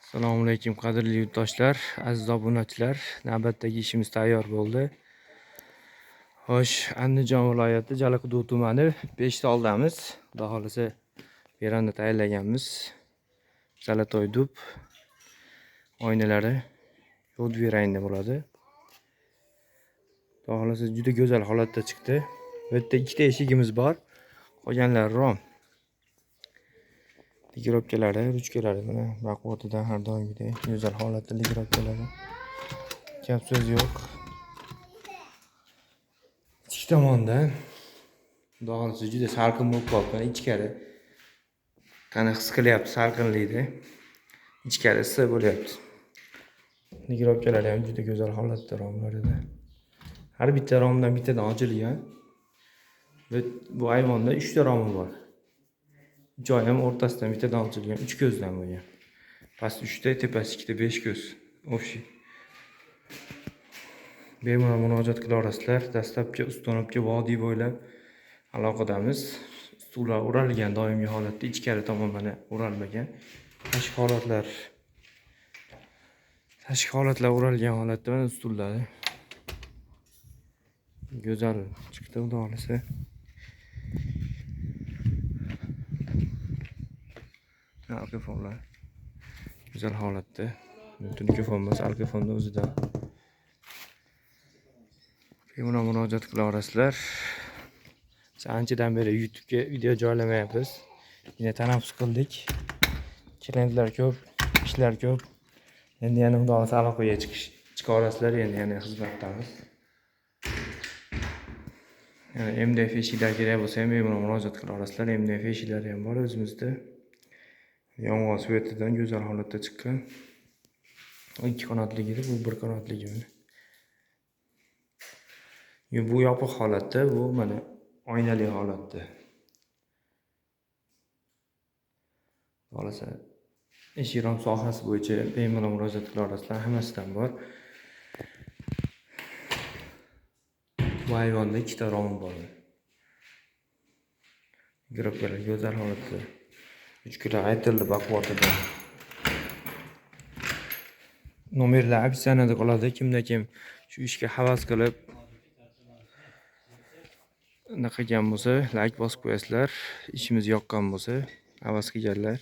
Assalomu alaykum qadrli yurtdoshlar, aziz obunachilar. Navbatdagi ishimiz tayyor bo'ldi. Xo'sh, Andijon viloyati Jalaquduq tumani Beshtoldamiz. Xudo xohlasa veranda tayyorlaganmiz. Zalatoy dub oynalari yo'l rangda bo'ladi. Xudo xohlasa juda go'zal holatda chiqdi. Bu yerda ikkita eshigimiz bor. Qolganlari rom. Ligirovkalari, ruchkalari mana baquvvatidan har doimgidek go'zal holatda ligirovkalari. Gap so'z yo'q. Ichki tomonda xudo xohlasa juda salqin bo'lib qolibdi. Ichkari qani his qilyapti salqinlikni. Ichkari issiq bo'lyapti. Ligirovkalari ham juda go'zal holatda romlarida. Har bitta romdan bittadan ochilgan. Bu ayvonda 3 ta romi bor. Joy ham o'rtasidan bittadan ochilgan, 3 ko'zdan bo'lgan. Past 3 ta, tepasi 2 ta, 5 ko'z. Общий. Bemalol murojaat qila olasizlar. Dastlabki ustonovka vodiy bo'ylab aloqadamiz. Stullar o'ralgan doimgi holatda, ichkari tomon mana o'ralmagan. Tashqi holatlar o'ralgan holatda mana stullari. Go'zal chiqdi, xudo xohlasa. Alkafonlar go'zal holatda. Tungi emas, alkafonni o'zidan. Bemalol murojaat qila olasizlar. Biz anchadan beri YouTube'ga video joylamayapmiz. Yine tanaffus qildik. Klientlar ko'p, ishlar ko'p. Endi yana xudo xohlasa aloqaga chiqa olasizlar, endi yana xizmatdamiz. Yani MDF eshiklar kerak bo'lsa ham bemalol murojaat qila olasizlar. MDF eshiklari ham bor o'zimizda. Yong'oq svetidan go'zal holatda chiqqan. 2 qanotligi, bu 1 qanotligi. Bu yopiq holatda, bu mana oynali holatda. Xohlasa eshik rom sohasi bo'yicha bemalol murojaat qila olasizlar, hammasidan bor. Bu ayvonda 2 ta rom bor. Girobkalar go'zal holatda. 3 kilo aytildi baquvvatidan. Nomerlar описаниеda qoladi. Kimda kim shu ishga havas qilib qilgan bo'lsa, like bosib qo'yasizlar. Ishimiz yoqqan bo'lsa, havas qilganlar.